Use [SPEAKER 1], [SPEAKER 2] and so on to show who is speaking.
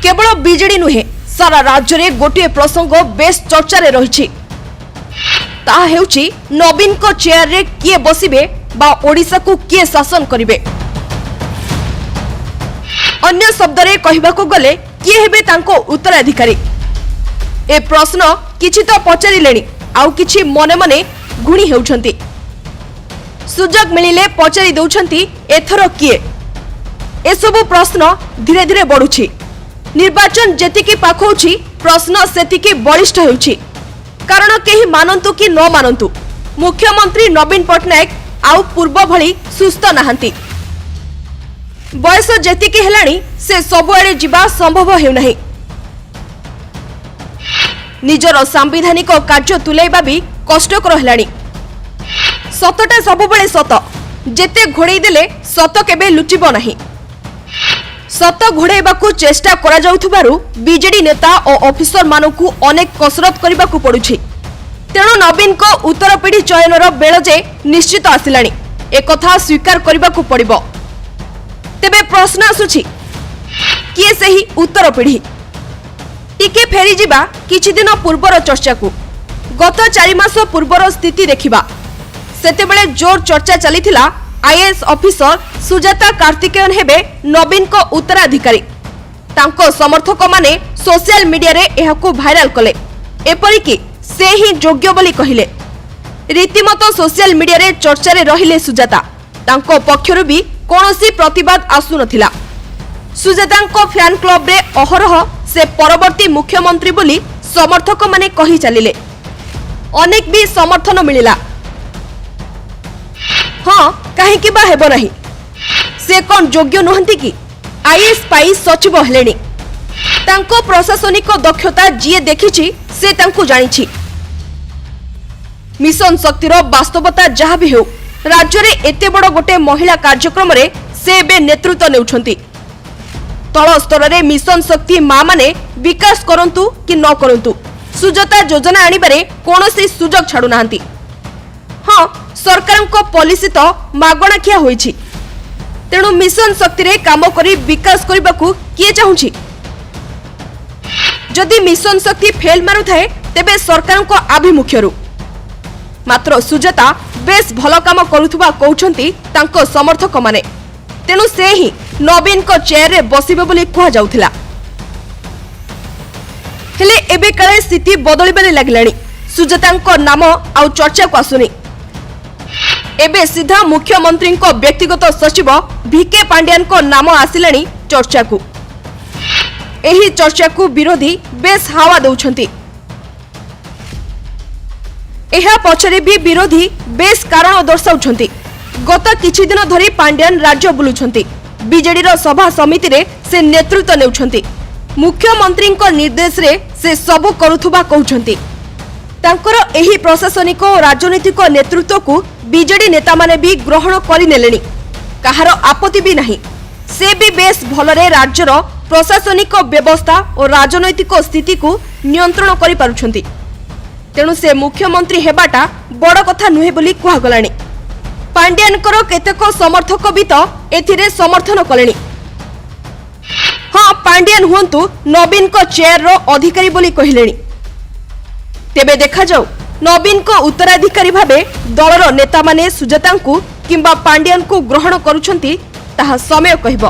[SPEAKER 1] କେବଳ ବିଜେଡି ନୁହେଁ, ସାରା ରାଜ୍ୟରେ ଗୋଟିଏ ପ୍ରସଙ୍ଗ ବେଶ୍ ଚର୍ଚ୍ଚାରେ ରହିଛି। ତାହା ହେଉଛି ନବୀନଙ୍କ ଚେୟାରରେ କିଏ ବସିବେ ବା ଓଡ଼ିଶାକୁ କିଏ ଶାସନ କରିବେ। ଅନ୍ୟ ଶବ୍ଦରେ କହିବାକୁ ଗଲେ, କିଏ ହେବେ ତାଙ୍କ ଉତ୍ତରାଧିକାରୀ? ଏ ପ୍ରଶ୍ନ କିଛି ତ ପଚାରିଲେଣି, ଆଉ କିଛି ମନେ ମନେ ଗୁଣି ହେଉଛନ୍ତି। ସୁଯୋଗ ମିଳିଲେ ପଚାରି ଦେଉଛନ୍ତି, ଏଥର କିଏ? ଏସବୁ ପ୍ରଶ୍ନ ଧୀରେ ଧୀରେ ବଢୁଛି। ନିର୍ବାଚନ ଯେତିକି ପାଖଉଛି, ପ୍ରଶ୍ନ ସେତିକି ବଳିଷ୍ଠ ହେଉଛି। କାରଣ କେହି ମାନନ୍ତୁ କି ନ ମାନନ୍ତୁ, ମୁଖ୍ୟମନ୍ତ୍ରୀ ନବୀନ ପଟ୍ଟନାୟକ ଆଉ ପୂର୍ବ ଭଳି ସୁସ୍ଥ ନାହାନ୍ତି। ବୟସ ଯେତିକି ହେଲାଣି, ସେ ସବୁଆଡ଼େ ଯିବା ସମ୍ଭବ ହେଉନାହିଁ। ନିଜର ସାମ୍ବିଧାନିକ କାର୍ଯ୍ୟ ତୁଲାଇବା ବି କଷ୍ଟକର ହେଲାଣି। ସତଟା ସବୁବେଳେ ସତ। ଯେତେ ଘୋଡ଼େଇ ଦେଲେ ସତ କେବେ ଲୁଚିବ ନାହିଁ। ସତ ଘୋଡ଼ାଇବାକୁ ଚେଷ୍ଟା କରାଯାଉଥିବାରୁ ବିଜେଡି ନେତା ଓ ଅଫିସରମାନଙ୍କୁ ଅନେକ କସରତ କରିବାକୁ ପଡୁଛି। ତେଣୁ ନବୀନଙ୍କ ଉତ୍ତରପିଢ଼ି ଚୟନର ବେଳ ଯେ ନିଶ୍ଚିତ ଆସିଲାଣି, ଏକଥା ସ୍ୱୀକାର କରିବାକୁ ପଡ଼ିବ। ତେବେ ପ୍ରଶ୍ନ ଆସୁଛି, କିଏ ସେହି ଉତ୍ତରପିଢ଼ି? ଟିକେ ଫେରିଯିବା କିଛିଦିନ ପୂର୍ବର ଚର୍ଚ୍ଚାକୁ। ଗତ 4 ମାସ ପୂର୍ବର ସ୍ଥିତି ଦେଖିବା। ସେତେବେଳେ ଜୋର ଚର୍ଚ୍ଚା ଚାଲିଥିଲା, ଆଇଏଏସ୍ ଅଫିସର ସୁଜାତା କାର୍ତ୍ତିକେୟନ ହେବେ ନବୀନଙ୍କ ଉତ୍ତରାଧିକାରୀ। ତାଙ୍କ ସମର୍ଥକମାନେ ସୋସିଆଲ ମିଡିଆରେ ଏହାକୁ ଭାଇରାଲ କଲେ। ଏପରିକି ସେ ହିଁ ଯୋଗ୍ୟ ବୋଲି କହିଲେ। ରୀତିମତ ସୋସିଆଲ ମିଡିଆରେ ଚର୍ଚ୍ଚାରେ ରହିଲେ ସୁଜାତା। ତାଙ୍କ ପକ୍ଷରୁ ବି କୌଣସି ପ୍ରତିବାଦ ଆସୁନଥିଲା। ସୁଜାତାଙ୍କ ଫ୍ୟାନ୍ କ୍ଲବରେ ଅହରହ ସେ ପରବର୍ତ୍ତୀ ମୁଖ୍ୟମନ୍ତ୍ରୀ ବୋଲି ସମର୍ଥକମାନେ କହି ଚାଲିଲେ। ଅନେକ ବି ସମର୍ଥନ ମିଳିଲା। ହଁ, କାହିଁକି ବା ହେବ ନାହିଁ? ସେ କଣ ଯୋଗ୍ୟ ନୁହନ୍ତି କି? ଆଇଏଏସ୍ ପାଇ ସଚିବ ହେଲେଣି। ତାଙ୍କ ପ୍ରଶାସନିକ ଦକ୍ଷତା ଯିଏ ଦେଖିଛି, ସେ ତାଙ୍କୁ ଜାଣିଛି। ମିଶନ ଶକ୍ତିର ବାସ୍ତବତା ଯାହା ବି ହେଉ, ରାଜ୍ୟରେ ଏତେ ବଡ଼ ଗୋଟେ ମହିଳା କାର୍ଯ୍ୟକ୍ରମରେ ସେ ଏବେ ନେତୃତ୍ୱ ନେଉଛନ୍ତି। ତଳ ସ୍ତରରେ ମିଶନ ଶକ୍ତି ମା ମାନେ ବିକାଶ କରନ୍ତୁ କି ନ କରନ୍ତୁ, ସୁଜାତା ଯୋଜନା ଆଣିବାରେ କୌଣସି ସୁଯୋଗ ଛାଡୁନାହାନ୍ତି। ହଁ, ସରକାରଙ୍କ ପଲିସି ତ ମାଗଣା ଖିଆ ହୋଇଛି। ତେଣୁ ମିଶନ ଶକ୍ତିରେ କାମ କରି ବିକାଶ କରିବାକୁ କିଏ ଚାହୁଁଛି? ଯଦି ମିଶନ ଶକ୍ତି ଫେଲ୍ ମାରୁଥାଏ, ତେବେ ସରକାରଙ୍କ ଆଭିମୁଖ୍ୟରୁ। ମାତ୍ର ସୁଜାତା ବେଶ୍ ଭଲ କାମ କରୁଥିବା କହୁଛନ୍ତି ତାଙ୍କ ସମର୍ଥକମାନେ। ତେଣୁ ସେ ହିଁ ନବୀନଙ୍କ ଚେୟାରରେ ବସିବେ ବୋଲି କୁହାଯାଉଥିଲା। ହେଲେ ଏବେ କାଳେ ସ୍ଥିତି ବଦଳିବାରେ ଲାଗିଲାଣି। ସୁଜାତାଙ୍କ ନାମ ଆଉ ଚର୍ଚ୍ଚାକୁ ଆସୁନି। ଏବେ ସିଧା ମୁଖ୍ୟମନ୍ତ୍ରୀଙ୍କ ବ୍ୟକ୍ତିଗତ ସଚିବ ଭିକେ ପାଣ୍ଡିଆନଙ୍କ ନାମ ଆସିଲାଣି ଚର୍ଚ୍ଚାକୁ। ଏହି ଚର୍ଚ୍ଚାକୁ ବିରୋଧୀ ବେଶ୍ ହାୱା ଦେଉଛନ୍ତି। ଏହା ପଛରେ ବି ବିରୋଧୀ ବେଶ୍ କାରଣ ଦର୍ଶାଉଛନ୍ତି। ଗତ କିଛିଦିନ ଧରି ପାଣ୍ଡିଆନ ରାଜ୍ୟ ବୁଲୁଛନ୍ତି। ବିଜେଡିର ସଭା ସମିତିରେ ସେ ନେତୃତ୍ୱ ନେଉଛନ୍ତି। ମୁଖ୍ୟମନ୍ତ୍ରୀଙ୍କ ନିର୍ଦ୍ଦେଶରେ ସେ ସବୁ କରୁଥିବା କହୁଛନ୍ତି। ତାଙ୍କର ଏହି ପ୍ରଶାସନିକ ଓ ରାଜନୈତିକ ନେତୃତ୍ୱକୁ ବିଜେଡି ନେତାମାନେ ବି ଗ୍ରହଣ କରିନେଲେଣି। କାହାର ଆପତ୍ତି ବି ନାହିଁ। ସେ ବି ବେଶ୍ ଭଲରେ ରାଜ୍ୟର ପ୍ରଶାସନିକ ବ୍ୟବସ୍ଥା ଓ ରାଜନୈତିକ ସ୍ଥିତିକୁ ନିୟନ୍ତ୍ରଣ କରିପାରୁଛନ୍ତି। ତେଣୁ ସେ ମୁଖ୍ୟମନ୍ତ୍ରୀ ହେବାଟା ବଡ଼ କଥା ନୁହେଁ ବୋଲି କୁହାଗଲାଣି। ପାଣ୍ଡିଆନଙ୍କର କେତେକ ସମର୍ଥକ ବି ତ ଏଥିରେ ସମର୍ଥନ କଲେଣି। ହଁ, ପାଣ୍ଡିଆନ ହୁଅନ୍ତୁ ନବୀନଙ୍କ ଚେୟାରର ଅଧିକାରୀ ବୋଲି କହିଲେଣି। ତେବେ ଦେଖାଯାଉ, ନବୀନଙ୍କ ଉତ୍ତରାଧିକାରୀ ଭାବେ ଦଳର ନେତାମାନେ ସୁଜାତାଙ୍କୁ କିମ୍ବା ପାଣ୍ଡିଆନଙ୍କୁ ଗ୍ରହଣ କରୁଛନ୍ତି, ତାହା ସମୟ କହିବ।